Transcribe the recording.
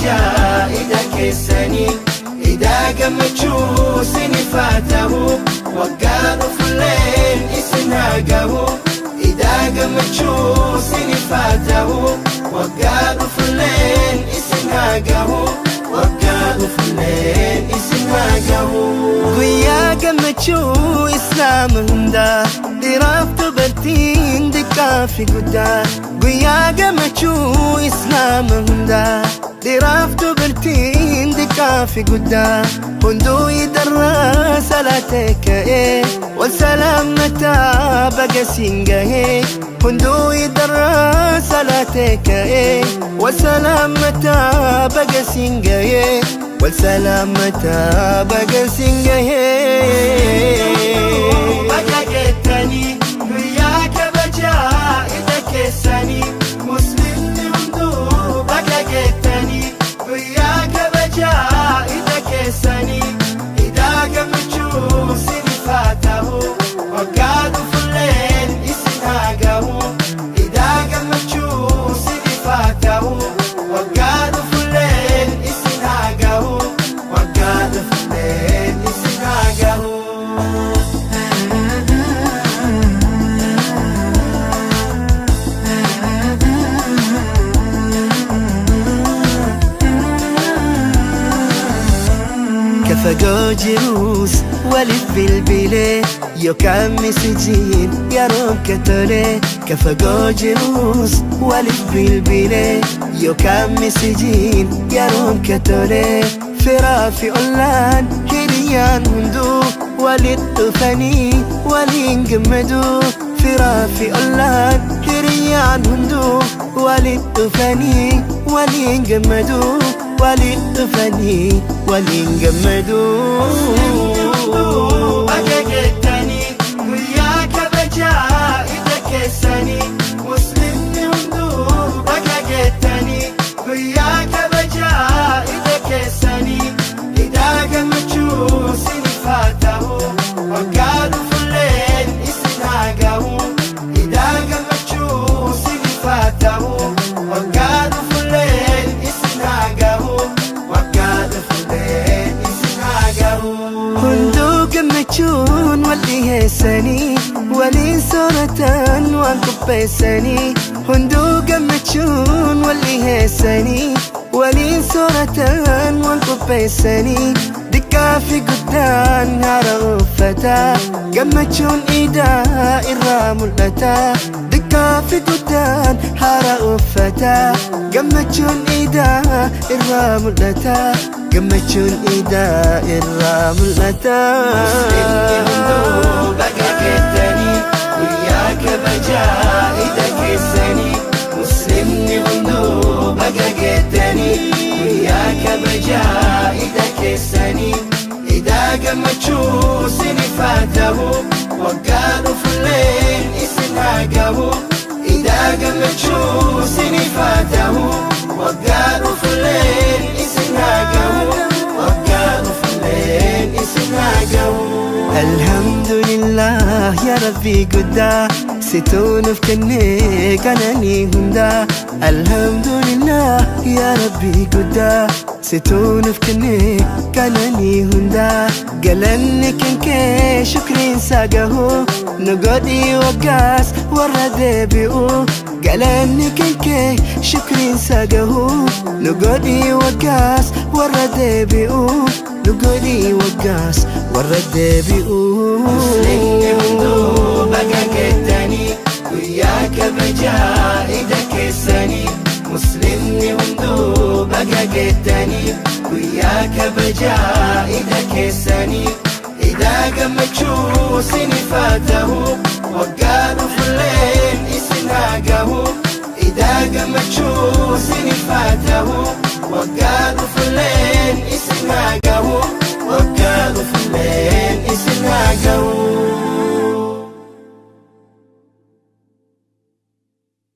Kabajaa ida keessanii, idaa gammachuu siniif haa ta'u, waggaa dhufulleen isin haa gahu. Idaa gammachuu siniif haa ta'u, waggaa dhufulleen isin haa gahu, waggaa dhufulleen isin haa gahu. Guyyaa gammachuu Islaama hundaa, dhiiraaf dubartiin, xiqqaa fi guddaa. Guyyaa gammachuu Islaama hundaa, dhiiraaf dubartiin, xiqqaa fi guddaa. Hunduu idarraa salaatee ka'ee wal salaammataa baga siin gahee. Hunduu idarraa salaatee ka'ee wal salaammataa baga siin gahee, wal salaammataa baga siin gahee. Baga geettanii guyyaa kabajaa ida keessanii. Muslimni hunduu baga geettanii guyyaa kabajaa ida keessanii. Idaa gammachuu siniif haa ta'u, waggaa dhufulleen isin haa gahu. Idaa gammachuu siniif haa ta'u, waggaa dhufulleen isin haa gahu, waggaa dhufulleen isin haa gahu. Ka fagoo jirus waliif bilbilee yookaan messageiin yeroo ka tole. Ka fagoo jirus waliif bilbilee yookaan messageiin yeroo ka tole. Firaa fi ollaan, hiriyaan hunduu walitti dhufanii waliin gammaduu. Firaa fi ollaan, hiriyaan hunduu walitti dhufanii waliin gammaduu, walitti dhufanii waliin gammaduu. Baga geettanii guyyaa kabajaa ida keessanii. Muslimni hunduu baga geettanii guyyaa kabajaa ida keessanii. Idaa gammachuu siniif haa ta'u, waggaa dhufulleen isin haa gahu. Idaa gammachuu siniif haa ta'u, waggaa dhufulleen isin haa gahu, waggaa dhufulleen isin haa gahu. Hunduu gammachuun wal dhiheessanii waliin sooratan waan qopheessanii. Hunduu gammachuun wal dhiheessanii waliin sooratan waan qopheessanii. Xiqqaa fi guddaan haara uffataa, gammachuun idaa irraa mul'ata. Xiqqaa fi guddaan haara uffataa, gammachuun idaa irraa mul'ata, gammachuun idaa irraa mul'ata. Muslimni hunduu baga geettanii guyyaa kabajaa ida keessanii. Muslimni hunduu baga geettanii guyyaa kabajaa ida keessanii. Idaa gammachuu siniif haa ta'u, waggaa dhufulleen isin haa gahu. Idaa gammachuu siniif haa ta'u, waggaa dhufulleen isin haa gahu, waggaa dhufulleen isin haa gahu. Alhamdulillah, ya Rabbi guddaa, situu nuuf kennee qananii hundaa. Alhamdulillah, ya Rabbi guddaa, situu nuuf kennee qananii hundaa. Galanni kan kee shukriin isaa gahu, nu godhii waggaas warra deebi'u. Galanni kan kee shukriin isaa gahu, nu godhii waggaas warra deebi'u, nu godhii waggaas warra deebi'u. Muslimni hunduu baga geettanii guyyaa kabajaa ida keessanii. Muslimni hunduu baga geettanii guyyaa kabajaa ida keessanii. Idaa gammachuu siniif haa ta'u, waggaa dhufulleen isin haa gahu. Idaa gammachuu siniif haa ta'u, waggaa dhufulleen isin haa gahu, waggaa dhufulleen isin